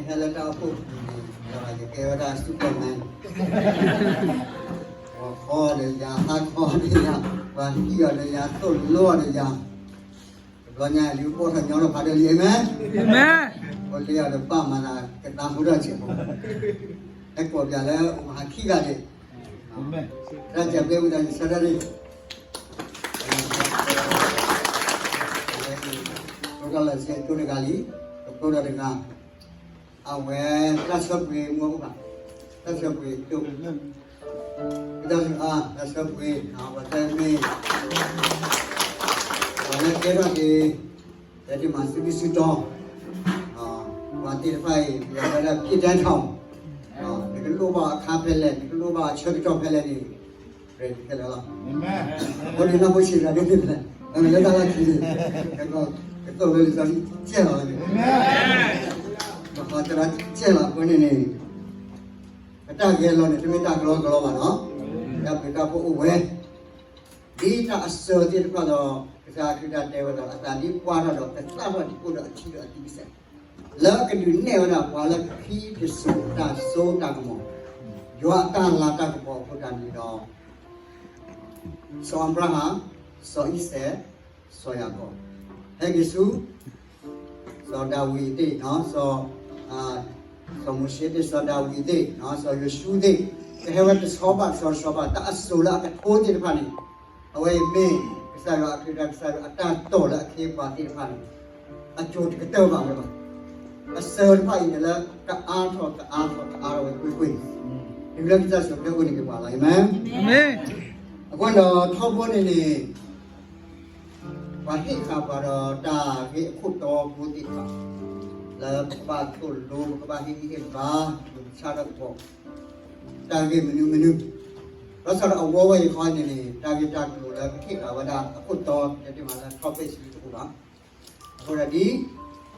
ဖဲလၢတၢ်အိၣ်ဖှိၣ်ပူၤန့ၣ် ယကဲဝဲဒၣ် Superman, ပှၤခီဒီးယၤ, ဟါခီဒီးယၤ, ပှၤဟံးအီၤဒီးယၤ, သိၣ်လိအီၤဒီးယၤ, တဘျီညါလံ အိၣ်ထီၣ်ညီထီၣ်ဖးဒိၣ်လံ, အၤမ့ၣ်, အၤမ့ၣ်, အိၣ်လံအီၤဒီးဘၣ်မၤသးကသးဖိထီၣ်စဲးဖိ, ဟဲကိးပၠးလၢအိၣ်မၤဟးခံဂၤန့ၣ် တၢ်ကဲဘျဲဝံသးစူၤ ဆၢထၢၣ်န့ၣ်, ကျိဒီးလၢစဲးကျိတဂၤလံ, ကျိဒီးတဂၤ, အဝဲတၢ်ဆၢပှ့ၤမ့ၢ်အိၣ်ဘၣ်, တၢ်ဆၢပှ့ၤဒိၣ်, တၢ်ဆၢပှ့ၤ, အဝဲတၢ်မ့ၢ်, အဝဲကဲထီၣ်က့ၤ တဲတ့ၢ်မး စုဒုစုတီၤ, ပှၤသ့ၣ်တဖၣ်အံၤ ပဝဲဒၣ် ဖြစ်တန်းထောင်, နကလိၣ်ဘၣ်အခါဖဲလဲၣ်, နကလိၣ်ဘၣ်အဆၢကတီၢ်ဖဲလဲၣ်န့ၣ်, ready ခဲလၢာ်လီၤ. အဃိန့ၣ် နီၢ်ဖိဆံးတဂၤဒ်န့ၣ်လဲၣ်, လၢတၢ်လၢခံန့ၣ်, ကသိၣ်လိလံာ်စီဆှံကဲလီၤန့ၣ်, ကသရၣ်ကဲလီၤအဃိန့ၣ်န့ၣ်, ပတၢ်ဂဲၤလီၤန့ၣ် တမ့ၢ်တၢ်ကလီကလီဘၣ်နီၤ, တၢ်ပှ့ၤတၢ်ဖိအိၣ်ဝဲ ဒ်တၢ်အစၢၤသ့ၣ်တဖၣ်ဒီး ကစၢ်ခရံာ်တၢ်တဲဝဲဒၣ် အသးဒ်ပှၢ်ထီၣ်ဒီး ကသၣ်ထီၣ်ဒ်အိၣ်ဒီးအထံဒီးအသံကစဲး, လၢအကဒုးနဲၣ်ဝဲဒၣ်ပှၤလၢခံတစိၤတၢ်စိတၢ်ကမီၤ, ယွၤအတၢ်လၤတၢ်ကပီၤအဃိတၢ်န့ၣ်ဒီး စီၤအၤဘြၤဟၣ်, စီၤအံၤစဲး, စီၤယၤကိာ်, ဟဲက့ၤဆူ စီၤဒၤဝံးသ့ၣ်, စီၤ, စီၤမိၤၡ့သ့ၣ်, စီၤဒၤဝံးသ့ၣ်, စီၤယိၤၡူသ့ၣ်, ကဟဲဝဲတဆီဘၣ်တဆီတဆီဘၣ် တၢ်အစိၤလၢအကထိသ့ၣ်တဖၣ်န့ၣ်, အဝဲအံၤမ့ၢ် ကစၢ်ယွၤအခရံာ် ကစၢ်ယွၤအတၢ်တိာ်လၢအခ့အပှၤသ့ၣ်တဖၣ်န့ၣ်, အစိၤတကတၢၢ်ဘၣ်ဝဲဘၣ်. အစၢၤတဖၣ်အံၤန့ၣ်လၢ ကအါထီၣ်ကအါထီၣ်ကအါထီၣ်ဝဲကွ့ၢ်ကွ့ၢ်, တုၤလၢကစၢ်ယ့ၣ်ၡူးခရံာ်အိၣ်န့ၣ်က့ၤပှၤလီၤ, အၤမ့ၣ်. အဃိဒီးထီဘိန့ၣ်န့ၣ် ပှၤဟ့ၣ်ဃာ်ပှၤဒီးတၢ်ဂ့ၢ်အခိၣ်တီဖိသ့ၣ်တဖၣ်, လၢပကဘၣ်သိၣ်လိ ပကဘၣ်ဟ့ၣ်ဂံၢ်ဟ့ၣ်ဘါ, ပကဆါထီၣ်ကပီၤ, တၢ်ဂ့ၢ်မနုၤမနုၤ, ဘၣ်ဆၣ်ဒီးအဝဲအံၤဃီန့ၣ်န့ၣ် တၢ်ဂ့ၢ်တၢ်ကျိၤလၢပဟ့ၣ်ဃာ်ဝဲဒၣ်အခိၣ်တီ တဲတ့ၢ်မးလၢ topic တအိၣ်ဘၣ်. အဃိဒီးဒ်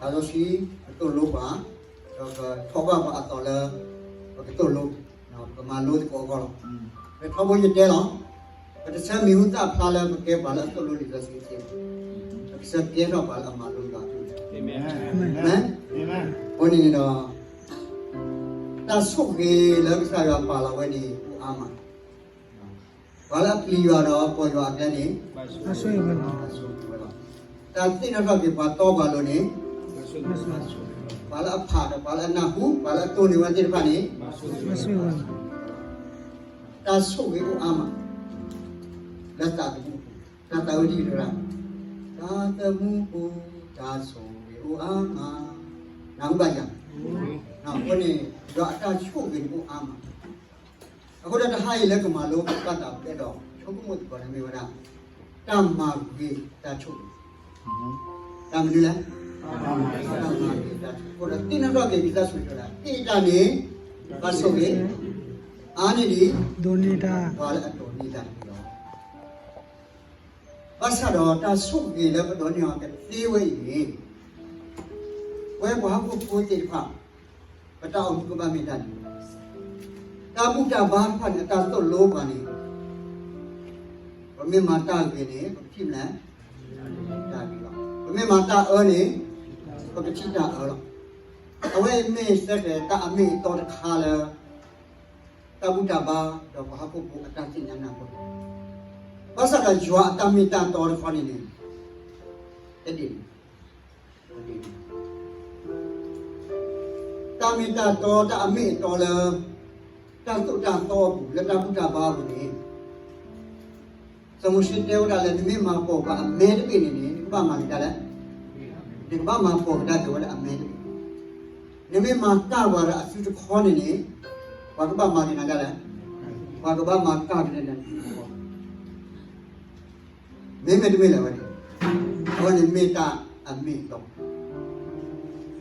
တၢ်စီဆှံကသိၣ်လိပှၤ, ဒီးကထီၣ်ဘၣ်ပှၤအသးလၢ ပကသိၣ်လိ, ပကမၤလိသကိးအဂီၢ်လီၤ. ပထီဘိယတဲလီၤ, ပတဆၢမံၤဟူသၣ်ဖျါလၢပကဲပှၤလၢအသိၣ်လိလံာ်စီဆှံသ့ဘၣ်, ပကဆၢကဲထီၣ်ပှၤလၢအမၤလိယွၤအကလုၢ်, အၤမ့ၣ်. အဃိန့ၣ်ဒီး တၢ်ဆိၣ်ဂ့ၤလၢကစၢ်ယွၤပာ်လီၤဝဲန့ၣ် အိၣ်အါမး ပှၤလၢအပျံၤယွၤဒီးပိာ်ယွၤအကျဲန့ၣ်, တၢ်သ့ၣ်နီၣ်ထီၣ်က့ၤပှၤတီပှၤလိၤန့ၣ်, ပှၤလၢအဖးဒီးပှၤလၢအနၢ်ဟူ ပှၤလၢအတိၢ်န့ၢ်ဝဲသ့ၣ်တဖၣ်န့ၣ်, တၢ်ဆိၣ်ဂ့ၤအိၣ်အါမး လၢသးသမူအပူၤ, တၢ်သးဝံၣ်တက့ၢ်တဂၤ, တၢ်သမူအပူၤ တၢ်ဆိၣ်ဂ့ၤအိၣ်အါမး, နၢ်ဟူဘၣ်ယၤ, အဃိန့ၣ် ယွၤအတၢ်ဆိၣ်ဂ့ၤန့ၣ်အိၣ်အါမး. အဃိဒီးတဟါအံၤလၢကမၤလိဘၣ်တၢ်ပျဲဒီး ဆိကမိၣ်သကိးန့ၣ်မ့ၢ်ဝဲဒၣ် တၢ်မၤဂ့ၤတၢ်ဆိၣ်ဂ့ၤ, တၢ်မနုၤလဲၣ်, တၢ်မၤဂ့ၤတၢ်ဆိၣ်ဂ့ၤ, အဃိဒီးသ့ၣ်နီၣ်ထီၣ်က့ၤကစၢ်ယ့ၣ်ၡူးခရံာ် ဟ့ၣ်တၢ်န့ၣ် ဘၣ်ဆိၣ်ဂ့ၤ, အါန့ၢ်ဒံး ဒိးန့ၢ်တၢ်, ပှၤလၢအဒိးန့ၢ်တၢ်န့ၣ်လီၤ. ဘၣ်ဆၣ်ဒီးတၢ်ဆိၣ်ဂ့ၤလၢပဒိးန့ၢ်အီၤကသ့ဝဲအံၤန့ၣ်, ပဝဲပှၤဟီၣ်ခိၣ်ဖိသ့ၣ်တဖၣ် ပတၢ်အိၣ်မူကဘၣ်မ့ၢ်တၢ်ဒ်လဲၣ်. တၢ်ဘူၣ်တၢ်ဘါတဖၣ်န့ၣ် အတၢ်သိၣ်လိပှၤန့ၣ်, ပမ့ၢ်မၤတၢ်ဂ့ၤန့ၣ် ပကထံၣ်မနုၤလဲၣ်, တၢ်ဂ့ၤလီၤ. ပမ့ၢ်မၤတၢ်အၢန့ၣ် ပကထံၣ်တၢ်အၢလီၤ. အဝဲအံၤမ့ၢ်စ့ၢ်ကီးတၢ်အမ့ၢ်အတီတခါလၢ တၢ်ဘူၣ်တၢ်ဘါဒီးပှၤဟီၣ်ခိၣ်ဖိအတၢ်သ့ၣ်ညါနၢ်ပၢၢ်, ဘၣ်ဆၣ်ဒီးယွၤအတၢ်မ့ၢ်တၢ်တီတခါန့ၣ်န့ၣ်, တဒ်န့ၣ် တၢ်မ့ၢ်တၢ်တီ တၢ်အမ့ၢ်အတီလၢ တၢ်သိၣ်တၢ်သီအပူၤ လၢတၢ်ဘူၣ်တၢ်ဘါအပူၤန့ၣ်, စီၤမိၤၡ့တဲဝဲဒၣ်လၢ နမ့ၢ်မၤပိာ်ပှၤအမဲတဘ့ၣ်န့ၣ်န့ၣ် နကဘၣ်မၤန့ၢ်ဒ်လဲၣ်, နကဘၣ်မၤပိာ်ကဒါက့ၤဝဲဒၣ်အမဲတဘ့ၣ်, နမ့ၢ်မၤကၢ်ပှၤဒီးအစုတခီန့ၣ်န့ၣ်, ပှၤကဘၣ်မၤက့ၤနၤဒ်လဲၣ်, ပှၤကဘၣ်မၤကၢ်ကဒါက့ၤနၤ, မ့မ့ၢ်တမ့ၢ်လၢၤဝဲန့ၣ်, အဝဲန့ၣ်မ့ၢ်တၢ်အမ့ၢ်အတီ,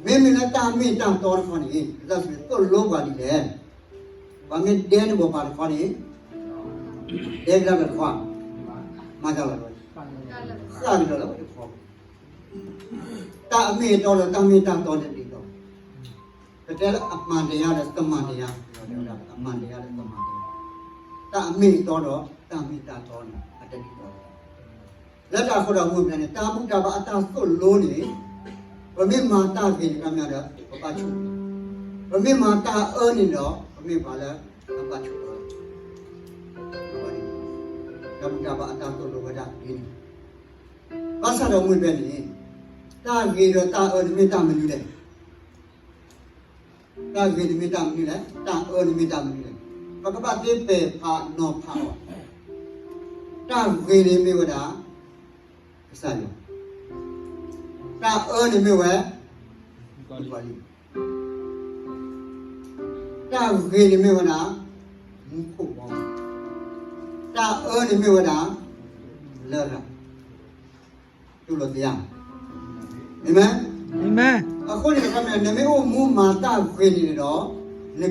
မ့မ့ၢ်လၢတၢ်မ့ၢ်တၢ်တီတခီန့ၣ် ကစၢ်ယ့ၣ်ၡူးသိၣ်လိပှၤဒ်လဲၣ်, ပှၤမ့ၢ်ဒဲနဘီၣ်ပၤတခီန့ၣ်, ဒဲကဒါလၢတခီ, မၤကလီၤဝဲ, ဃၣ်ကဒီးလၢဝဲတခီ, တၢ်အမ့ၢ်အတီဒီးတၢ်မ့ၢ်တၢ်တီန့ၣ်ဒ်သိး ပတဲလၢအမှန်တရားဒီးသမ္မာတရား, အမှန်တရားဒီးသမ္မာတရား, တၢ်အမ့ၢ်အတီဒီးတၢ်မ့ၢ်တၢ်တီန့ၣ် အတဒ်သိး, လၢတၢ်အဃိဒီးမ့ၢ်ပှၤန့ၣ် တၢ်ဘူၣ်တၢ်ဘါအတၢ်သိၣ်လိန့ၣ်, ပမ့ၢ်မၤတၢ်ဂ့ၤန့ၣ် ခီပညီဒီး ပဘၣ်ဆိၣ်ဂ့ၤ, ပမ့ၢ်မၤတၢ်အၢန့ၣ်ဒီး ပမ့ၢ်ပှၤလၢအဘၣ်ဆိၣ်အၢ, တၢ်ဘူၣ်တၢ်ဘါအတၢ်သိၣ်လိဝဲဒၣ်ဒ်န့ၣ်, ဘၣ်ဆၣ်ဒီးမုၢ်တနံၤန့ၣ် တၢ်ဂ့ၤဒီးတၢ်အၢန့ၣ်မ့ၢ်တၢ်မနုၤလဲၣ်. တၢ်ဂ့ၤန့ၣ်မ့ၢ်တၢ်မနုၤလဲၣ်, တၢ်အၢန့ၣ်မ့ၢ်တၢ်မနုၤလဲၣ်. ပကဘၣ်သ့ပဲာ်ဖးနီၤဖးအီၤ, တၢ်ဂ့ၤန့ၣ်မ့ၢ်ဝဲဒၣ် ကစၢ်ယွၤ, တၢ်အၢန့ၣ်မ့ၢ်ဝဲ မုၣ်ကီၤလံၢ်, တၢ်ဂ့ၤန့ၣ်မ့ၢ်ဝဲဒၣ် မူခိၣ်ဘီမုၢ်, တၢ်အၢန့ၣ်မ့ၢ်ဝဲဒၣ် လရာ်, တူၢ်လိာ်သ့ဧါ, အၤမ့ၣ်. အဃိန့ၣ် နမ့ၢ်အိၣ်မူမၤတၢ်ဂ့ၤန့ၣ်ဒီး န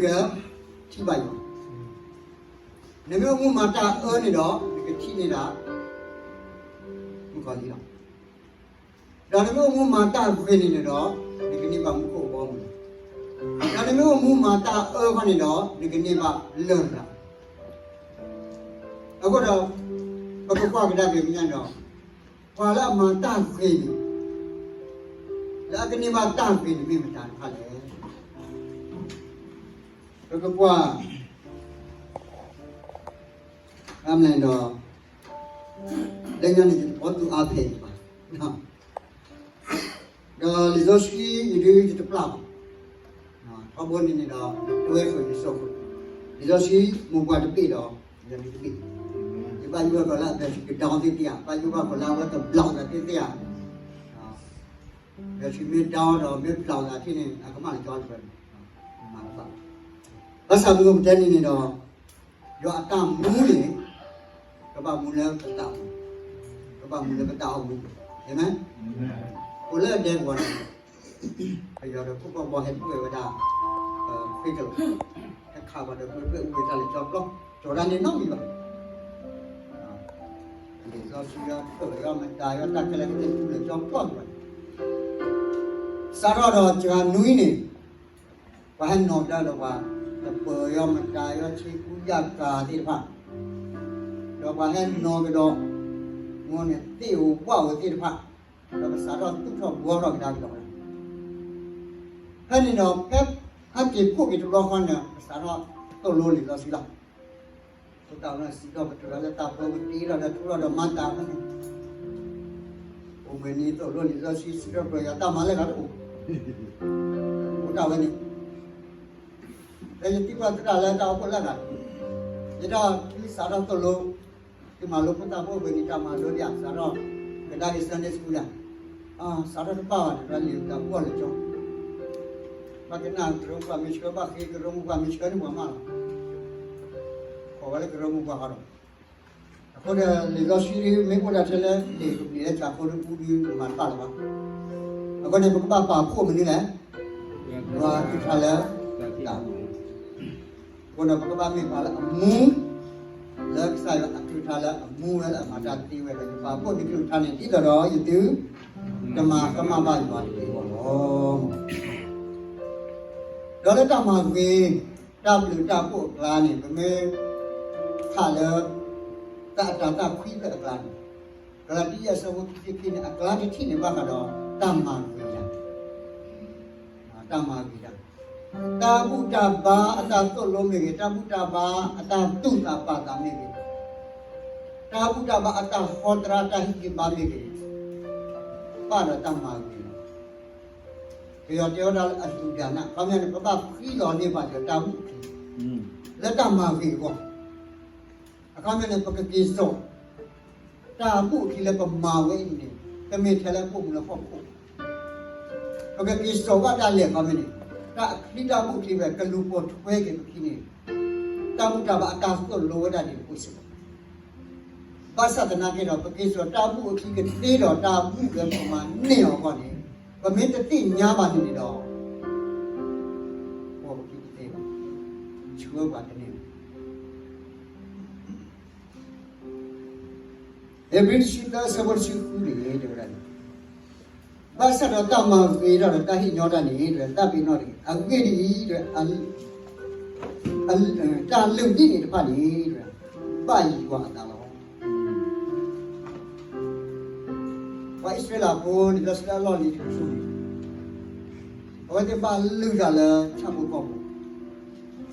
ကထံၣ်ဘၣ်ယွၤ, နမ့ၢ်အိၣ်မူမၤတၢ်အၢန့ၣ်ဒီး နကထံၣ်န့ၢ်ဒၣ် မုၣ်ကီၤလံၢ်လီၤ. ဒီးနမ့ၢ်အိၣ်မူမၤတၢ်ဂ့ၤန့ၣ်န့ၣ်ဒီး နကန့ၢ်ဘၣ်မူခိၣ်ဘီမုၢ်လီၤ. ဒီးနမ့ၢ်အိၣ်မူမၤတၢ်အၢဃီန့ၣ်ဒီး နကန့ၢ်ဘၣ်လရာ်. အဃိဒီး ပကကွၢ်ကဒါက့ၤကညါန့ၣ်ဒီး ပှၤလၢအမၤတၢ်ဂ့ၤန့ၣ် လၢအကန့ၢ်ဘၣ်တၢ်ဂ့ၤန့ၣ်မ့ၢ်မတၤတဖၣ်လဲၣ်. ပကကွၢ် အမ့ၢ်ဒီး လၢညါန့ၣ် ယတဖီတူၢ်အါဖဲအံၤဘၣ်. ဒီးလံာ်စီဆှံအံၤဒုးယတပျၢ်ဘၣ်. ထီဘိန့ၣ်န့ၣ်ဒီး တွဲဃုာ်ယစိာ်ဃုာ် လံာ်စီဆှံမိၢ်ပှၢ်တဘ့ၣ်ဒီး ယမ့ၢ်တဘ့ၣ်, ယဘၣ်ယိၣ်ဘၣ်ကီးလၢအဘဲထံကဒီသ့ၣ်သ့ၣ်ဧါ, ဘၣ်ယိၣ်ဘၣ်ကီးလၢအဝဲတဘျီသးသ့ၣ်သ့ၣ်ဧါ. ဘဲထံမ့ၢ်ဒီဒီးမ့ၢ်ဘျီသးထံၣ်န့ၣ် အကမၣ်လၢကၠီတဖၣ်န့ၣ် မၤတဘၣ်. ဘၣ်ဆၣ်မ့ၢ်ပတဲန့ၣ်န့ၣ်ဒီး ယွၤအတၢ်မူန့ၣ် ကဘၣ်မူလၢပတၢ်အိၣ်မူ, ကဘၣ်မူလၢပတၢ်အိၣ်မူ, အၤမ့ၣ်. အိၣ်လၢအဒဲကဝီၤန့ၣ် ပယီၤဒီးခိၣ်ဖီၣ်ဘီဟဲဒွဲၣ်ဝဲဒၣ် ခွ့ကလး, ဟဲခးပှၤဒီးဒွဲၣ်ဒွဲၣ်အူဝဲတၢ်လၢကၠီပျီ, ကၠီတၢ်န့ၣ်နီတမံၤဘၣ်. လံာ်စီဆှံယီၤ တၢ်ယီၤတၢ်ခဲလၢာ်ကသ့ၣ်ပူၤလၢကၠီပျီန့ၣ်ဘၣ်. စးထီၣ်ဒီးစှၤနွံန့ၣ် ပှၤဟဲနီၤကဒါဒီးပှၤ တပၢၤယီၤမတၤယီၤ ဆ့ကူယာ်ကၤသ့ၣ်တဖၣ်, ဒီးပှၤဟဲနီၤကဒီး မ့ၢ်န့ၣ်သ့ၣ်ဧိၤဝၣ်ဧိၤသ့ၣ်တဖၣ်, ဒီးပစးထီၣ်သူၣ်ထီၣ်ဘှီထီၣ်ကဒါကဒီးဝဲဒၣ်. ဖဲန့ၣ်ဒီး ဖဲဟဲက့ၤခိၣ်က့ၤတဘျီဃီန့ၣ် ပစးထီၣ်သိၣ်လိလံာ်စီဆှံလီၤ. ဖိသၣ်ဝဲစံးထီၣ်ပတြၢၤလၢတၢ်ဖိကတ့ထီၣ်လၢထူလီၤဒီးမၤတၢ်ဖဲန့ၣ်, အိၣ်ဘှံးနံၤသိၣ်လိလံာ်စီဆှံ စံးထီၣ်ပတြၢၤယၤတၢ်မၤလၢဂၤတအိၣ်, ဖိသၣ်ဝဲန့ၣ် လၢယသံကွၢ်သရၣ်လၢတၢ်အိၣ်ဖှိၣ်လၢဂၤ, ယဒၣ်သုစးထီၣ်သိၣ်လိ, သုမၤလိဖိသၣ်ဖိအိၣ်ဘှံးနံၤတၢ်မၤလိဒ်ဧါ, စးထီၣ်ကဒါက့ၤ Sunday school ဒၣ်, စးထီၣ်တဘၣ်ဘၣ်န့ၣ် လံာ်တၢ်ဘီၣ်လၢကၠီ, ဘၣ်ကနၣ်ကရၢမိၢ်ပှၢ်မ့ၢ်ဆှၢ ဘၣ်ဃ့ကရၢမိၢ်ပှၢ်မ့ၢ်ဆှၢန့ၣ်ပှၤမးလီၤ, ခိးဝဲလၢကရၢမိၢ်ပှၢ်ဃီဒီး အဃိဒီးလံာ်စီဆှံမ့ၢ်အိၣ်ဒၣ်ထဲလၢ လံာ်ကပျံၤလၢကၠၤဖိတပူၤဒုးမၤတဘၣ်လၢၤဘၣ်. အဃိန့ၣ် ပကဘၣ်ပာ်ဖှိၣ်မနုၤလဲၣ်, ယွၤအကလုၢ်ကထါလၢတၢ်အိၣ်ဖှိၣ်, အဃိဒီးပကဘၣ်မ့ၢ်ပှၤလၢအမူ လၢကစၢ်ယွၤအကလုၢ်ကထါလၢအမူဝဲလၢအမၤတၢ်သ့ဝဲဒီး ယပာ်ဖှိၣ်ယကလုၢ်ကထါန့ၣ် ဒ်သိးဒီးယသုတမၤကမၣ်ဘၣ်ယွၤတသ့အဂီၢ်လီၤ. ဒီးလၢတၢ်မၤဂ့ၤ တၢ်ဘျုးတၢ်ဖှိၣ်အကျါန့ၣ် ပမ့ၢ်ဖးလၢ တၢ်အတၤသၣ်ခွံဖျၢၣ်အကျါန့ၣ်, ကလၤတံ အဆၢဖိခံဆံခံန့ၣ် အကျါတထံၣ်န့ၣ်ဘၣ်ဃးဒီးတၢ်မၤဂ့ၤတၢ်, တၢ်မၤဂ့ၤတၢ်, တၢ်ဘူၣ်တၢ်ဘါအတၢ်သိၣ်လိမ့ၢ်ဂ့ၤ, တၢ်ဘူၣ်တၢ်ဘါအတၢ်သူၣ်သးပာ်သးမ့ၢ်ဂ့ၤ, တၢ်ဘူၣ်တၢ်ဘါအတၢ်ဟီတရါတၢ်ဟံးက့ၤဘါမ့ၢ်ဂ့ၤ, ဘၣ်ဒီးတၢ်မၤဂ့ၤလီၤ. ပယီၤတဲဝဲဒၣ်လၢအဒုၣ်ဒါနၢ်, အခီပညီန့ၣ် ပဘၣ်ဃံလီၤန့ၢ်ပှၤဒီးတၢ်ဘူၣ်အခံ လၢတၢ်မၤဂ့ၤအဂီၢ်, အခီပညီန့ၣ် ပကက့ၤစိာ် တၢ်ဘူၣ်အခံလၢပမၤဝဲအံၤန့ၣ် တမ့ၢ်ထဲလၢပအိၣ်မူလၢဟီၣ်ခိၣ်, ပကက့ၤစိာ်ဘၣ်ဒၣ်လဲာ်အခီပညီန့ၣ် တၢ်အချံတၢ်ဘူၣ်အခံဝဲ ကလူၤပိာ်ထွဲက့ၤပခံန့ၣ် တၢ်ဘူၣ်တၢ်ဘါအတၢ်သိၣ်လိဝဲဒၣ်န့ၣ်အိၣ်စ့ၢ်ကီး, ဘၣ်ဆၣ်သနာ်က့ဒီး ပက့ၤစိာ်တၢ်ဘူၣ်အခံကသ့ဒီးတၢ်ဘူၣ်လၢပမၤန့ၢ်အီၤအဂီၢ်န့ၣ် ပမ့ၢ်တသ့ၣ်ညါဘၣ်န့ၣ်န့ၣ်ဒီး ပိာ်ပခံတသ့ဘၣ်, ဆှၢပှၤတန့ၢ်ဘၣ်. ဧ့ၤဘြံၤတဆံသၢ အဆၢဖိတဆံဃုန့ၣ် တဲဝဲဒၣ်န့ၣ်, ဘၣ်ဆၣ်ဒီးတၢ်မၤဂ့ၤတၢ်ဒီးတၢ်ဟ့ၣ်ညီတၢ်န့ၣ် တၢ်ပ့ၤနီၣ်တဂ့ၤ, အဂ့ၢ်ဒ်အံၤ, တၢ်လုၢ်ဒ်န့ၣ်တဖၣ်န့ၣ် ဘၣ်ယွၤအသးလီၤ. ပှၤအံၣ်စရ့လးဖိန့ၣ် လၢဆၢအလီၢ်လံၤတကတြူၢ်န့ၣ် အဝဲသ့ၣ်ဘၣ်လုၢ်တၢ်လၢဆၣ်ဖိကီၢ်ဖိ,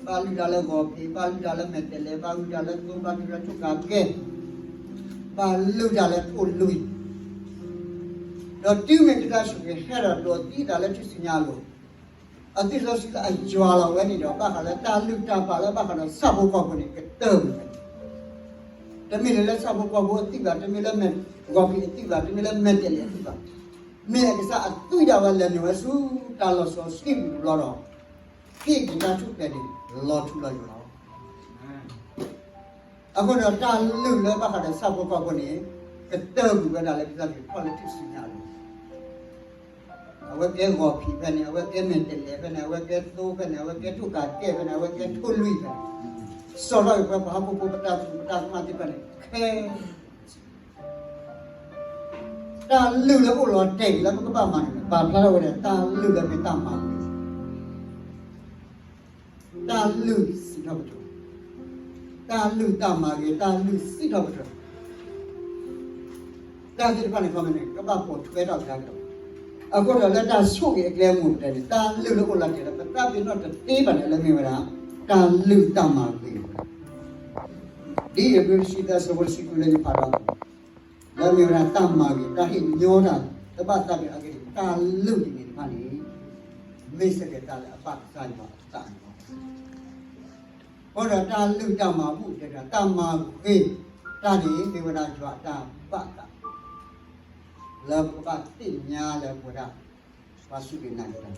ဘၣ်လုၢ်တၢ်လၢဂီၤဖံး, ဘၣ်လုၢ်တၢ်လၢမဲာ်တဲးလဲး, ဘၣ်လုၢ်တၢ်လၢသိ, ဘၣ်လုၢ်တၢ်လၢထိၣ်ကးကဲၣ်, ဘၣ်လုၢ်တၢ်လၢထိၣ်လွံၢ်, ဒီးတုၤမ့ၢ်ကစၢ်ယ့ၣ်ၡူးခရံာ်ဟဲဒီးဒိးသံအသးလၢထူၣ်စုညါအလိၤ, အသွံၣ်စီဆှံလၢအယွၤလီၤဝဲန့ၣ်ဒီး ဘၣ်ဃးလၢတၢ်လုၢ်တၢ်ပာ်လၢဘၣ်ဃးဒီးဆၣ်ဖိကီၢ်ဖိန့ၣ် ကတၢၢ်ဝဲန့ၣ်, တမ့ၢ်လၢဆၣ်ဖိကီၢ်ဖိအသွံၣ်ဘၣ်, တမ့ၢ်လၢမဲာ်ဂီၤဖံးအသွံၣ်ဘၣ်, တမ့ၢ်လၢမဲာ်တဲးလဲးအသွံၣ်ဘၣ်, မ့ၢ်အကစၢ်အသွံၣ်ဒၣ်ဝဲလဲၤနုာ်ဝဲဆူတၢ်လီၤစီဆှံပူၤလီၤဒီး ဟ့ၣ်က့ၤတၢ်ထူၣ်ဖျဲးန့ၣ် လီၤထူလီၤယိာ်လီၤ. အဃိဒီးတၢ်လုၢ်လၢဘၣ်ဃးဒီးဆၣ်ဖိကီၢ်ဖိန့ၣ် ကတၢၢ်ကွံာ်ဝဲဒၣ်လၢကစၢ်ခရံာ်ခီၣ်လၢထူၣ်စုညါအလိၤ, အဝဲကဲဂီၤဖံးဖဲန့ၣ်, အဝဲကဲမဲာ်တဲးလဲးဖဲန့ၣ်, အဝဲကဲသိဖဲန့ၣ်, အဝဲကဲထိၣ်ကးကဲၣ်ဖဲန့ၣ်, အဝဲကဲထိၣ်လွံၢ်ဖဲန့ၣ်, စိာ်ထီၣ်က့ၤပှၤဟီၣ်ခိၣ်ဖိ ပတၢ်သရူးပတၢ်ကမၣ်သ့ၣ်တဖၣ်န့ၣ် ခဲ တၢ်လုၢ်လၢအိၣ်လီၤတဲာ်လၢပကဘၣ်မၤန့ၣ် ပာ်ဖျါထီၣ်ဝဲဒၣ် တၢ်လုၢ်လၢမ့ၢ်တၢ်မၤဂ့ၤ, တၢ်လုၢ်စံးထီၣ်ပတြၢၤ, တၢ်လုၢ်တၢ်မၤဂ့ၤ, တၢ်လုၢ်စံးထီၣ်ပတြၢၤ, တၢ်သ့ၣ်တဖၣ်န့ၣ် ခီမ့ၢ်န့ၣ် ကဘၣ်ပိာ်ထွဲထီၣ်ကဒါက့ၤလီၤ. အဃိဒီးလၢတၢ်ဆိၣ်ဂ့ၤအကျဲအမူးပတဲန့ၣ် တၢ်လုၢ်လၢအိၣ်လီၤတဲာ်လၢပသးပ့ၤနီၣ်တသ့ဘၣ်န့ၣ် လၢမ့ၢ်ဝဲဒၣ် တၢ်လုၢ်တၢ်မၤဂ့ၤ ဒ်အ့းဘြံၤတဆံသၢ အဆၢဖိတဆံဃုလၢယဖးဒီး လၢအမ့ၢ်ဝဲဒၣ်တၢ်မၤဂ့ၤ တၢ်ဟ့ၣ်ညီတၢ် တဘၣ်သးပ့ၤအဂ့ၢ်န့ၣ် တၢ်လုၢ်တမံၤတဖၣ်န့ၣ် မ့ၢ်စ့ၢ်ကီးတၢ်လၢအဘၣ်ကစၢ်ယွၤအသးန့ၣ်လီၤ. အဃိဒီးတၢ်လုၢ်တၢ်မၤဘူၣ်တဲဒၣ် တၢ်မၤဂ့ၤတၢ်န့ၣ် မ့ၢ်ဝဲဒၣ်ယွၤအတၢ်ဘၣ်သး လၢပကဘၣ်သ့ၣ်ညါလၢပဝဲဒၣ် ပှၤစူၢ်က့ၤနာ်က့ၤတၢ်,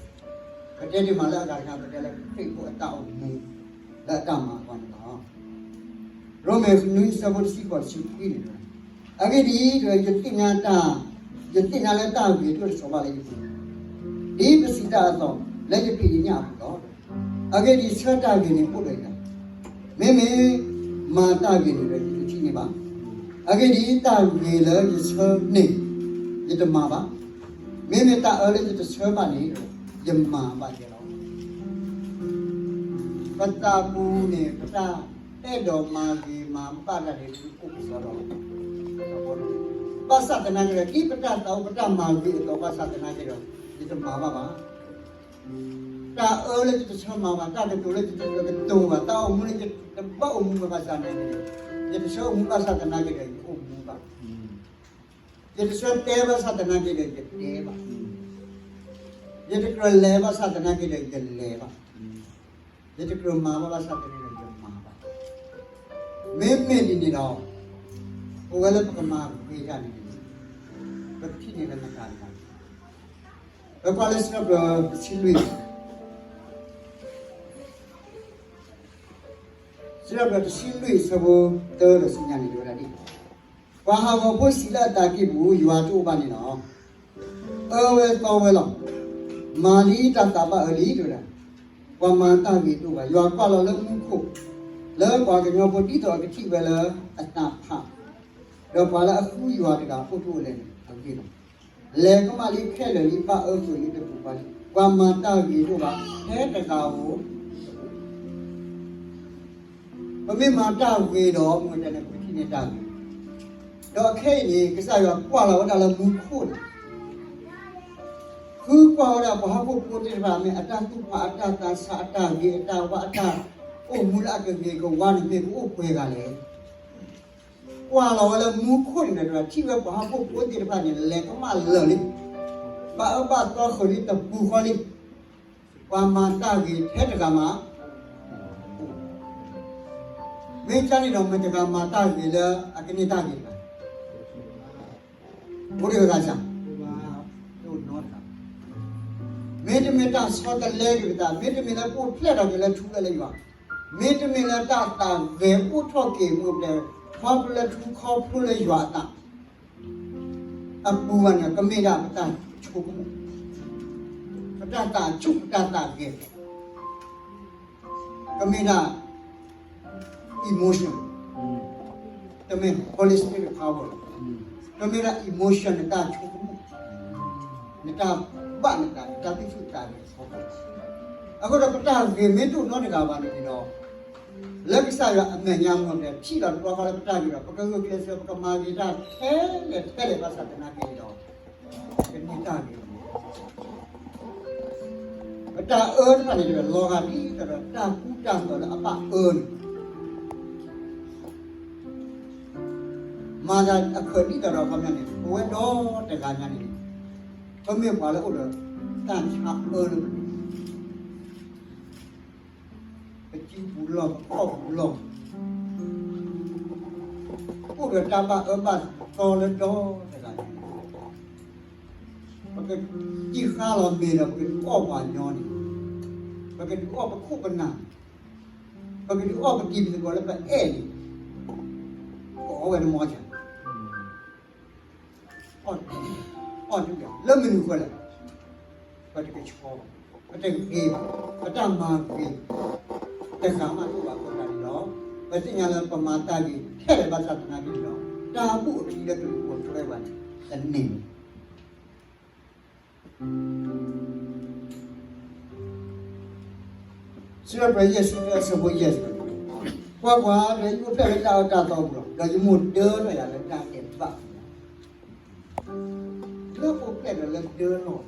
ပတဲဒ်မးလၢအဂၤတခါ ပတဲလၢခရံာ်ဖိအတၢ်အိၣ်မူ လၢအတၢ်မၤအဂီၢ်န့ၣ်လီၤ. ရိမ့ၤနွံဆၢဖိတဆံဃိးတဆံခွံန့ၣ်, အဂ့ၢ်ဒ်အံၤ, ယသ့ၣ်ညါတၢ်, ယသ့ၣ်ညါလၢတၢ်ဂ့ၤတအိၣ်တဆီးဘၣ်လၢယပူၤ, ဒ်ပစံးတၢ်အသိး လၢယဖံးယညၣ်အပူၤလီၤ. အဂ့ၢ်ဒ်အံၤ, ဆၢတၢ်ဂ့ၤန့ၣ်အိၣ်ဒီးယၤ, မ့မ့ၢ်မၤတၢ်ဂ့ၤန့ၣ်ဒီးယတထံၣ်န့ၢ်ဘၣ်. အဂ့ၢ်ဒ်အံၤ, တၢ်ဂ့ၤလၢယဆၢန့ၣ် ယတမၤဘၣ်, မ့မ့ၢ်တၢ်အၢလၢယတဆၢဘၣ်န့ၣ် ယမၤဘၣ်ယဲလီၤ. ပသးပူၤန့ၣ် ပတၢ်အဲၣ်ဒိးမၤဂ့ၤမၤဘၣ်တၢ်န့ၣ် ဒုးအိၣ်ကစီဒီလီၤ. ဘၣ်ဆၣ်သနာ်က့ဒီး ဒ်ပတၢ်သးအိၣ်ပတၢ်မၤဂ့ၤအသိး ဘၣ်ဆၣ်သနာ်က့ဒီး ယတမၤဘၣ်ဘၣ်. တၢ်အၢလၢယတဆၢမၤဘၣ်, တၢ်ကတိၤလၢယတကတိၤဘၣ်, တၢ်အိၣ်မူလၢယတဘၣ်အိၣ်မူဘၣ်ဘၣ်ဆၣ်သနာ်က့ဒီး ယတဆၢအိၣ်မူဘၣ်ဆၣ်သနာ်က့ဒီး ယအိၣ်မူဘၣ်. ယတဆၢတဲဘၣ်ဆၣ်သနာ်က့ဒီး ယတဲဘၣ်. ယတကြၢးလဲၤဘၣ်ဆၣ်သနာ်က့ဒီး ယလဲၤဘၣ်. ယတကြၢးမၤဘၣ်ဘၣ်ဆၣ်သနာ်က့ဒီး ယမၤဘၣ်. မ့မ့ၢ်ဒ်န့ၣ်ဒီး ပဝဲလၢပကမၤဂ့ၤတၢ်န့ၣ် ပထံၣ်န့ၢ်လၢမတၤတဂၤ, ပကွၢ်လၢစံးထီၣ်ပတြၢၤတဆံလွံၢ်, စံးထီၣ်ပတြၢၤတဆံလွံၢ် အဆၢဖိသၢဒီးဆူညါန့ၣ် တဲဝဲဒၣ်ဒ်အံၤ, ပှၤဟးဂီၤဖိစံးလၢအသးကံၢ်ပူၤ ယွၤတအိၣ်ဘၣ်န့ၣ်လီၤ. အၢဝဲသီဝဲလီၤ. မၤဒ်တၢ်သးဘၣ်အၢလံ တဲဝဲဒၣ်. ပှၤမၤတၢ်ဂ့ၤတအိၣ်ဘၣ်. ယွၤကွၢ်လီၤလၢမူခိၣ်, လၢပှၤကညီဖိဒ်သိးအကထံၣ်ဝဲလၢအသးဖး, ဒီးပှၤလၢအဃုယွၤတဂၤအိၣ်တအိၣ်လဲၣ်န့ၣ် အဂ့ၢ်လီၤ. လဲၤကမၣ်လံခဲလၢာ်လံ ဘၣ်အၢသုးလံတပူၤဃီလံ. ပှၤမၤတၢ်ဂ့ၤတအိၣ်ဘၣ် ထဲတဂၤဧိၤ ပမ့ၢ်မၤတၢ်ဂ့ၤဒီး မ့ၢ်တၢ်န့ၣ် ပကထံၣ်န့ၢ်တၢ်ဂ့ၤ, ဒီးခဲအံၤန့ၣ် ကစၢ်ယွၤကွၢ်လီၤဝဲဒၣ်လၢမူခိၣ်န့ၣ်, ဃုကွၢ်ဝဲဒၣ်ပှၤဟီၣ်ခိၣ်ဖိသ့ၣ်တဖၣ် မ့ၢ်အတၢ်သူၣ်ဖး အတၢ်သးဆး အတၢ်ဂ့ၤ အတၢ်ဝါ အတၢ်အိၣ်မူလၢအကဂ့ၤကဝါန့ၣ် မ့ၢ်ကအိၣ်ပှဲၤဂၤလဲၣ်. ကွၢ်လီၤဝဲလၢမူခိၣ်န့ၣ်ဒီး ထံၣ်ဝဲပှၤဟီၣ်ခိၣ်ဖိသ့ၣ်တဖၣ်န့ၣ် လဲၤကမၣ်လၢာ်လံ, ဘၣ်အၢဘၣ်သီဃုာ်လံတပူၤဃီလံ. ပှၤမၤတၢ်ဂ့ၤထဲတဂၤမး, မ့ၢ်ကန့ၣ်ဒီး မတၤတဂၤမၤတၢ်ဂ့ၤလၢအကန့ၢ်တၢ်ဂ့ၤတဂၤ, အိၣ်တဂၤဂၤစ့ၢ်, မ့တမ့ၢ်တၢ်ဆီတလဲက့ၤပသး, မ့တမ့ၢ်လၢပအိၣ်ဖျဲၣ်ထီၣ်က့ၤလၢထူလၢလၢယွၤ, မ့တမ့ၢ်လၢတၢ်သးဂဲၤအိၣ်ထီၣ်က့ၤမူပတဲ ခီဖျိလၢထူခီဖျိလၢယွၤအသး အပူၤဘၣ်န့ၣ် ကမ့ၢ်ဒၣ်ပတၢ်ဆိကမိၣ်, ပတၢ်သးဆူၣ် ပတၢ်သးဂဲၤ, ကမ့ၢ်ဒၣ် emotion, တမ့ၢ် Holy Spirit power, ကမ့ၢ်ဒၣ် emotion နတၢ်ဆိကမိၣ်, နတၢ်ဘၣ်နသး နတၢ်သူၣ်ဆူၣ်သးဂဲၤအဖီခိၣ်. အဃိဒီးပတၢ်ဂ့ၤမ့ၢ်တအိၣ်နီတဂၤဘၣ်န့ၣ်ဒီး လၢကစၢ်ယွၤအမဲာ်ညါမ့ၢ်ပထံၣ်လီၤတဘျီဃီလၢပတၢ်ဂ့ၤဒီး ပကဂုာ်ကျဲးစၢး ပကမၤဂ့ၤတၢ်ထဲလဲၣ်ထဲလဲၣ်ဘၣ်ဆၣ်သနာ်က့န့ၣ်ဒီး ကန့ၢ်တၢ်ဂ့ၤလီၤ. တၢ်အၢတဖၣ်န့ၣ် တလီၤဂာ်ဒ်သိးဒီး တၢ်ကူတၢ်သိးလၢအဘၣ်အၢန့ၣ်, မၤသးအခၢးဒ်သိးဒီး ခီပညီန့ၣ် ပဝဲဒီတဂၤညါန့ၣ် ပမ့ၢ်ပှၤလၢအိၣ်ဒီး တၢ်ဆါအၢလၢပလိၤ ပစုပူၤလီၢ် ပအီၣ်ပူၤလီၢ်, အိၣ်ဒီးတၢ်ဘၣ်အၢဘၣ်သီလၢဒီတဂၤန့ၣ်, ပကစံၣ်ဃါလီၤမ့ၤဒီးပကဒုးအီၣ်ပှၤညီန့ၣ်, ပကဒုးအီၣ်ပခိၣ်ပနၢ်, ပကဒုးအီၣ်ပတံၤပသကိးလၢပအဲၣ်န့ၣ်, ပအီၣ်ဝဲတမီၢ်စၢ် အီၣ်တက့ၢ်, အီၣ်တက့ၢ်, လၢမနုၤဃိလဲၣ်, ပတကဆှီဘၣ်, ပတဂ့ၤဘၣ်, ပတၢ်မၤဂ့ၤ တဂၤမးတအိၣ်ဘၣ်အဃိသတးန့ၣ်ဒီး, ပသ့ၣ်ညါလၢပမၤတၢ်ဂ့ၤထဲလဲၣ်ဘၣ်ဆၣ်သနာ်က့န့ၣ်ဒီး, တၢ်ဘူၣ်အခံလၢပကပိာ်ထွဲဘၣ်န့ၣ် တန့ၢ်ဘၣ်. စံးထီၣ်ပတြၢၤယဲၢ်ဆံတၢ အဆၢဖိယဲၢ်ဆံ, ကွၢ်ကွၢ်, ဒီးယအိၣ်ဖျဲၣ်လၢတၢ်အၢတၢ်သီပူၤလီၤ, ဒီးယမိၢ်ဒၢထီၣ်ယၤလၢတၢ်ဒဲးဘးပူၤလီၤ. လၢအိၣ်ဖျဲၣ်ဒီးလၢဒၢလီၤပူၤန့ၣ်,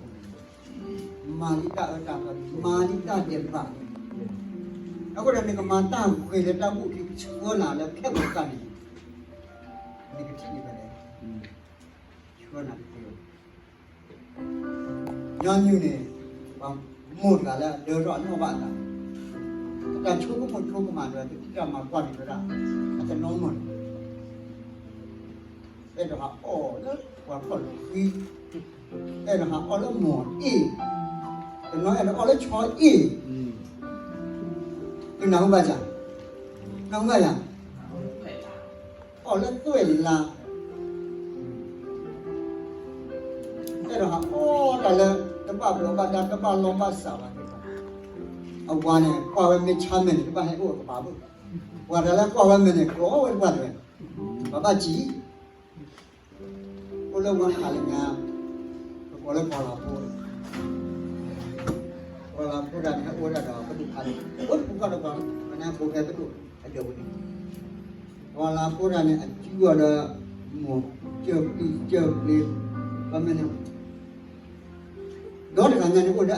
မၤလံတၢ်အၢတၢ်သီန့ၣ်, မၤလံတၢ်ဒဲးဘးန့ၣ်, အဃိဒီးနကမၤတၢ်ဂ့ၤလၢတၢ်ဘူၣ်ထံ ဆှၢနၤလၢခဲကိာ်တဖၣ်န့ၣ်, နကထံၣ်န့ၢ်ဖဲလဲၣ်, ဆှၢနၤတသ့ဘၣ်. ညီနုၢ်န့ၣ်, ပှၤမိၢ်တဂၤလၢအဒၢထီၣ်အနီၢ်ဘၣ်အသး, အတၢ်ဆိကမိၣ်ဆိကမးဒီး တထံၣ်တၢ်မၤကွၢ်န့ၣ်ဝဲဒၣ်, အတနီၤမီၢ်န့ၣ်, အဲၣ်ဒိးဟးအီၣ်လၢပှၤခီၣ်လိာ်ဃံ, အဲၣ်ဒိးဟးအီၣ်လၢမိၢ်အ့ၣ်, တနီၤအဲၣ်ဒိးအီၣ်လၢဆီအ့ၣ်, သုနၢ်ဟူဘၣ်ယၤ, နၢ်ဟူဘၣ်ယၤ, အီၣ်လၢသွဲၣ်လါ, အဲၣ်ဒိးဟးအီၣ်တၢ်လၢ တဘၣ်ဘှီဘၣ်ဒါ တဘၣ်လီဘၣ်စးဘၣ်, အဝၤန့ၣ် ကွၢ်ဝဲမ့ၢ်ဆါမဲာ်န့ၣ် တဘၣ်ဟဲအိၣ်အကပၤဘၣ်, ပှၤတၢ်လၢကွၢ်ဝဲမဲာ်န့ၣ် ကျီဝဲတပှၢ်တဝဲ, ပှၤဘၣ်စံး အိၣ်လၢဝါခးလၢညါ, ပကိးလၢကီၤလၤဖိ, ကီၤလၤဖိတဂၤန့ၣ် အိၣ်ဝဲဒၣ်ဒီးပဒိၣ်ဖးဒိၣ်, အိၣ်တပူၤဃီဒီးပှၤ, ပနၢ်ဖိဖဲပဒိၣ်အဒၢးပူၤန့ၣ်, ကီၤလၤဖိတဂၤန့ၣ် အစုအီၤဒီး မိၢ်ကၢၢ်ပံၢ်ကၢၢ်ပျ့ၤ, ဘၣ်မနုၤန့ၣ် ဒီတဂၤညါန့ၣ် အိၣ်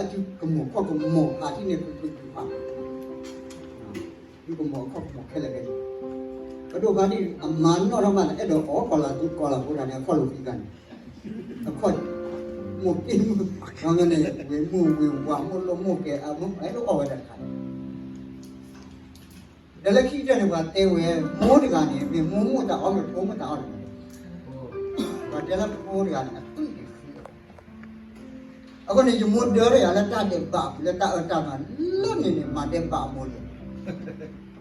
ဒီးအစုကမိၢ်ခီၣ်ကမိၢ်ဖးထံန့ၣ် ဖုဖုဖုဖး ဒုကမိၢ်အခီၣ်ကမိၢ်ခဲလၢာ်ခဲဆ့, ပဒိၣ်ဖးဒိၣ်အမၤနီၣ်ထီၣ်မးန့ၣ် အဲၣ်ဒိးအီၣ်ကီၤလၤဖိ, ကီၤလၤဖိတဂၤန့ၣ်အခီၣ်လိာ်သံတဂၤန့ၣ်, အခီၣ်, မိၢ်က့ၢ်မုၢ်, ဒီးန့ၣ် ဝ့ၢ်မုၢ်ဝ့ၢ်ဝၤ မိၢ်လိၣ်မိၢ်ကဲးအမုၢ် အဲၣ်ဒိးအီၣ်ဝဲဒၣ်တခါန့ၣ်, ဒီးလၢခံကတၢၢ်န့ၣ် ပှၤတဲဝဲ, မိၢ်တဂၤန့ၣ် မ့ၢ်မိၢ်မိၢ်တၢ်အီၣ် မ့ၢ်ဖိမိၢ်တၢ်အီၣ်န့ၣ်, ပှၤတဲလၢဖိတဂၤန့ၣ် အသွံၣ်န့ၣ်ဃံ အဃိန့ၣ် ယမိၢ်ဒၢထီၣ်ယၤလၢတၢ်ဒဲးဘးအပူၤ လၢတၢ်အၢတၢ်သီန့ၣ် လၢန့ၣ်န့ၣ် မၤဒဲးဘးအမိၢ်လံ,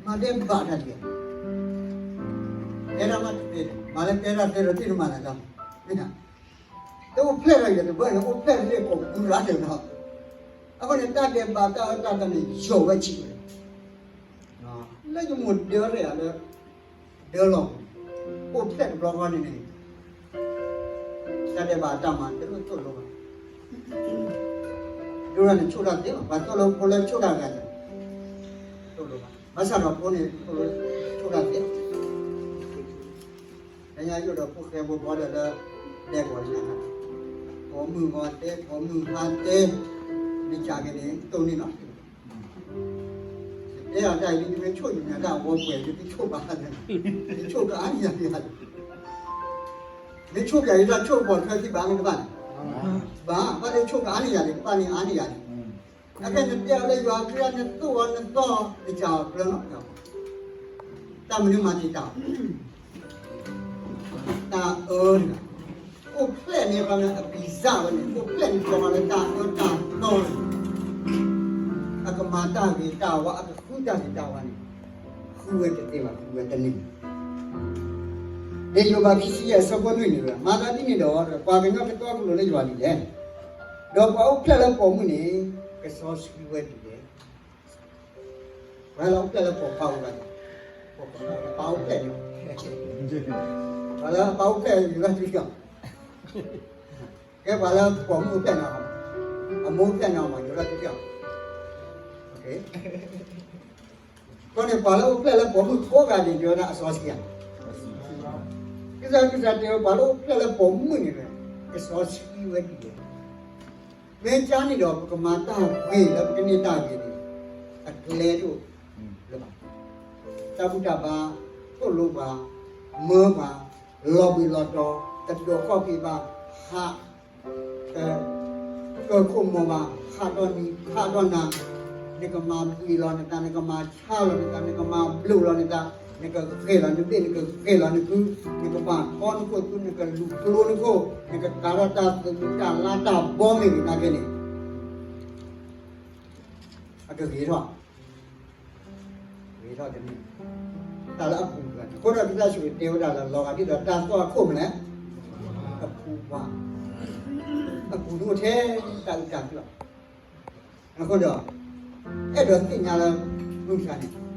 မၤဒဲးဘးတၢ်လံ, တဲဒၣ်မးတသ့, မၤလၢတဲတၢ်သ့ဒီး သ့ၣ်တမၤလၢၤတၢ်, တအိၣ်ဖျဲၣ်ထီၣ်ယၤတဘၣ်န့ၣ် အိၣ်ဖျဲၣ်လၢကိးပူၤရၤန့ၣ်လီၤ. အဃိန့ၣ် တၢ်ဒဲးဘးတၢ်အၢတၢ်သီန့ၣ် ယိာ်ဝဲဆံးဝဲ လၢယမိၢ်ဒၢထီၣ်ယၤလၢ ဒၢလီၤ, အိၣ်ဖျဲၣ်တဘျီဃီန့ၣ်န့ၣ်, တၢ်ဒဲးဘးတၢ်မၤတလိၣ်သိၣ်လိဘၣ်, ဒိၣ်တၢ်န့ၣ်ဆိၣ်တၢ်သ့လီၤ, ပှၤသိၣ်လိဖိလၢဆိၣ်တၢ်ဂၤန့ၣ်, သိၣ်လိဘၣ်, ဘၣ်ဆၣ်ဒီးဖိန့ၣ် သိၣ်လိဆိၣ်တၢ်သ့, လၢညါယိၣ်ဒီးဖိဃဲဖိဘီဒီးလၢ ဒဲကဝီၤလၢညါခါ, ပိာ်မုၣ်ဂီၤတဲ ပိာ်မုၣ်ဟါတဲ, မ့ၢ်ကးက့ၤန့ၣ် တိၢ်န့ၢ်လီၤ တဲအီၤတၢ်အံၤ မ့ၢ်ဆိၣ်ယမၤတၢ်အဝဲပှဲၤ မ့ၢ်ဆိၣ်ဘၣ်, မ့ၢ်ဆိၣ်ကအါန့ၢ်ယၤန့ၣ်, မ့ၢ်ဆိၣ်က့ၤယတၢ်ဆိၣ်ပီၣ်ထွဲသံဘၣ်မ့ၢ်တဘၣ်န့ၣ်, ဘၣ် ဘၣ်လၢဆိၣ်ကအါန့ၢ်ယၤန့ၣ် ကဘၣ်န့ၢ်အါန့ၢ်ယၤန့ၣ်, အခဲနတဲအီၤလၢယွၤအကလုၢ် နသိၣ်အီၤနသီအီၤ နစံးအီၤကျၢၤလီၤ, တၢ်မနုၤမၤတံာ်တာ် တၢ်အၢတဂၤ, အိၣ်ဖျဲၣ်န့ၣ် ပှၤန့ၣ်အပံၤစၢ်ဝဲန့ၣ် အိၣ်ဖျဲၣ်န့ၣ် ပှၤလၢတၢ်အၢတၢ်သီန့ၣ်, အကမၤတၢ်ဂ့ၤတၢ်ဝါ အကဃုတၢ်ဂ့ၤတၢ်ဝါန့ၣ်, ဃုဝဲတသ့ဘၣ် ဃုဝဲတန့ၢ်ဘၣ်. လံာ်ယိၤဘးခံဆံယဲၢ်အဆၢဖိလွံၢ်န့ၣ်ဝဲ မၤသးဒ်န့ၣ်ဒီး ပှၤကညီကတီကလိာ်လၢယွၤဒ်လဲၣ်, ဒီးပှၤအိၣ်ဖျဲၣ်လၢပိာ်မုၣ်န့ၣ် ကစီဆှံဝဲဒ်လဲၣ်. ပှၤလၢအအိၣ်ဖျဲၣ်လၢပိာ်ခွါအဂီၢ်, ပှၤလၢအပၢ်အိၣ်ဖျဲၣ်န့ၣ်, ပှၤလၢအပၢ်အိၣ်ဖျဲၣ်န့ၣ် ယိၤဘးတံၢ်လီၤ, ကဲပှၤလၢပိာ်မုၣ်အိၣ်ဖျဲၣ်န့ၣ်, အမိၢ်အိၣ်ဖျဲၣ်န့ၣ်မး ယိၤဘးတံၢ်လီၤ, အဃိန့ၣ် ပှၤလၢအိၣ်ဖျဲၣ်လၢပိာ်မုၣ်ကိးဂၤဒဲး ယိၤဘးအစီဆှံဧါ, ကစၢ် ကစၢ်တဲဝဲ ပှၤလၢအိၣ်ဖျဲၣ်လၢပိာ်မုၣ်န့ၣ် ကစီဆှံဝဲဒ်လဲၣ်. မ့ၢ်ကန့ၣ်ဒီး ပကမၤတၢ်ဂ့ၤလၢပကန့ၢ်တၢ်ဂ့ၤန့ၣ် အကျဲတအိၣ်လၢၤဘၣ်. တၢ်ဘူၣ်တၢ်ဘါသိၣ်လိပှၤ, မၢပှၤ, လီၤဘှံးလီၤတီၤ, တဒိးခီၣ်ဖံးဘၣ်, ဟး ကၢခိၣ်မီၤဘၣ်, ဟးဒီးနံၤ ဟးဒီးနၤ, နကမၤဘှံးလီၤနသး, နကမၤဆါလီၤနသး, နကမၤဘျိးလီၤနသး, နကဂဲၤလီၤနဘ့ၣ်, နကဂဲၤလီၤနကု, နကပာ်ထီနခိၣ်သူ, နကလူၤကျိနခိၣ်, နကကၤထီၣ်တၢ်သဘံၣ်တၢ်လါတၢ်ဘီမ့ၢ်ဂ့ၤနာ်က့န့ၣ် အကဂ့ၤထီၣ်, ဂ့ၤထီၣ်တမ့ၢ်, တၢ်လၢအပူၤတဂၤန့ၣ်. အဃိဒီးကစၢ်ယ့ၣ်ၡူးခရံာ်တဲဝဲဒၣ်လၢ လီၤဂာ်ဒ်သိးတၢ်သွၣ်ခိၣ်မနုၤလဲၣ်, အပူၤပှၤ, အပူၤဒိၣ်ထဲတၢ်အုၣ်တၢ်ကလီၢ်. အဃိဒီး အဲၣ်ဒိးသ့ၣ်ညါလၢ မုၢ်ဆါန့ၣ်